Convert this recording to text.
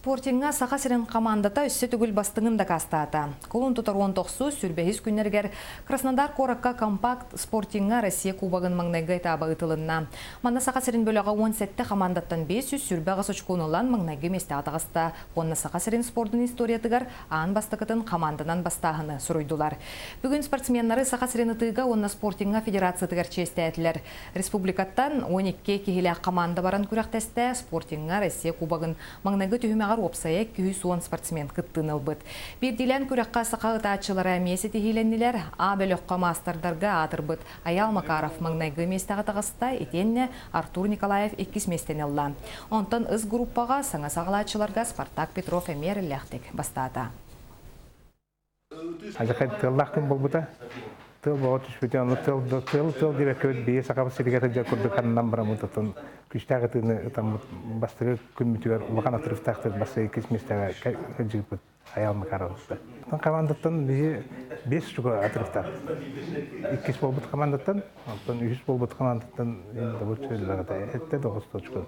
Спортиҥҥа Саха сирин хамаандата өссө төгүл бастыҥын дакаастаата. Кулун тутар 19 сүүрбэһис күннэригэр Краснодар куоракка компакт спортиҥҥа Россия Кубогын маҥнайгы этаба ыытылынна. Манна Саха сирин бөлөҕө 17 хамаандаттан 528 очкону ылан маҥнайгы миэстэҕэ таҕыста уонна Саха сирин спордун историятыгар аан бастакытын хамаанданан бастааһыны суруйдулар. Бүгүн спортсменнары Саха сирин ытыыга уонна спортиҥҥа федерациятыгар чиэстээтилэр. Республикаттан 12 киһилээх хамаанда баран күрэхтэстэ. Спортиҥҥа Россия Кубогын маҥнайгы түһүмэҕэр уопсайа 210 спортсмен кыттыыны ылбыт. Биирдиилээн күрэххэ саха ытааччылара эмиэ ситиһиилэннилэр. А бөлөххө маастардарга аатырбыт Айаал Макаров маҥнайгы миэстэҕэ таҕыста, итиэннэ Артур Николаев иккис миэстэни ылла. Онтон ыс группаҕа саҥа саҕалааччыларга Спартак Петров эмиэ эрэллээхтик бастаата. Адьакай тыаллаах күн буолбута. Тыал боҕо түспүтэ, ону тыал тыал тыал диэбэккэбит биһи сахабыт сиригэр сылдьар курдук ханнан бараммыт отон күүстээх ытыыны ытаммыт бастакы күммүтүгэр улахан отрывтаахтык бастакы иккис миэстэҕэ сылдьыбыппыт Айаал Макаровта. Командаттан биһи биэс штука отрывтаах. Иккис буолбут командаттан, онтон үһүс буолбут командаттан добут сөйлөҕөтө этте тоҕус точка.